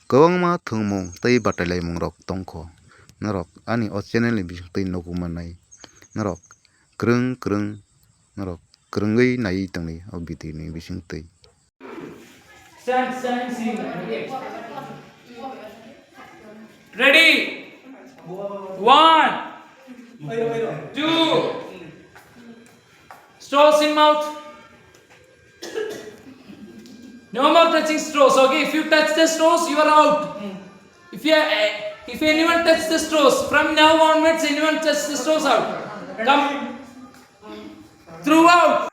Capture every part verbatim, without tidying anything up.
Kwbangma thwngmung tei batailaimungrok tongkho. Norok ani o channel ni bisingtwi nugwi mannai. Norok kwrwng kwrwng, norok kwrwngwi naiwi tongdi o video ni bisingtwi. Stand, stand, sing. Ready? One, two. Straws in mouth. No more touching straws, okay? If you touch the straws, you are out. If you, if anyone touch the straws, from now onwards, anyone touch the straws, out. Come. Throughout.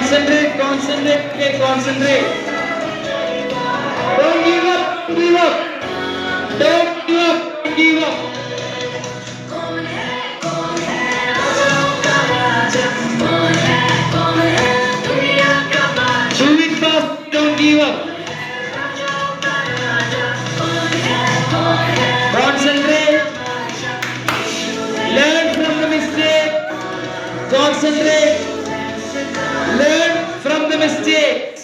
Concentrate, concentrate, okay, concentrate. Don't give up, don't give up. Don't give up, don't give up. Do it fast, don't give up. Concentrate. Learn from the mistake. Concentrate. Learn from the mistake.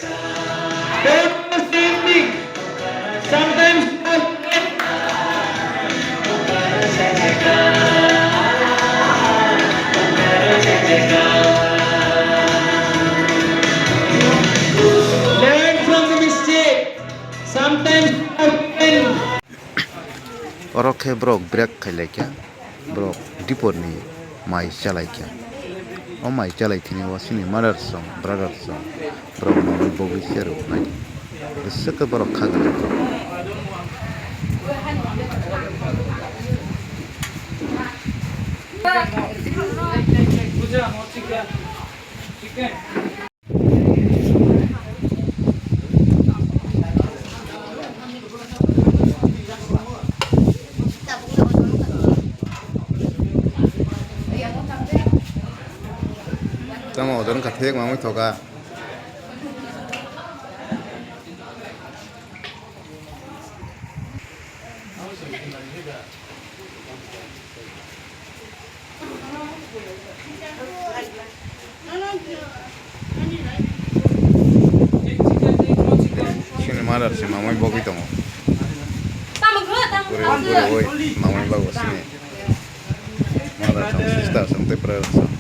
Don't do the same thing. Sometimes learn from the mistake. Sometimes Oro khe borok break khai lai kha, borok dipor ni mai cha lai kha. O mai cha lai thini o chini mother song, brother song, borok no bogwi se rw nai. Bwswk khe borok kha gwnang. Tamo odon kathek mamui thoka. Chini mother se mamai bogwi tongo. Buri buri oi mamai bago sini. Mother song, sister song, tei brother song.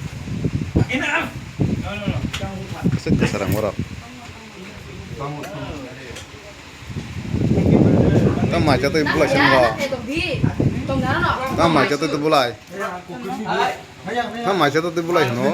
Kwchak kwchar ang borok. Tamo mai chatwi bulai sini bo. Tamo mai chatwi bulai. Tamo mai chatwi bulai sini.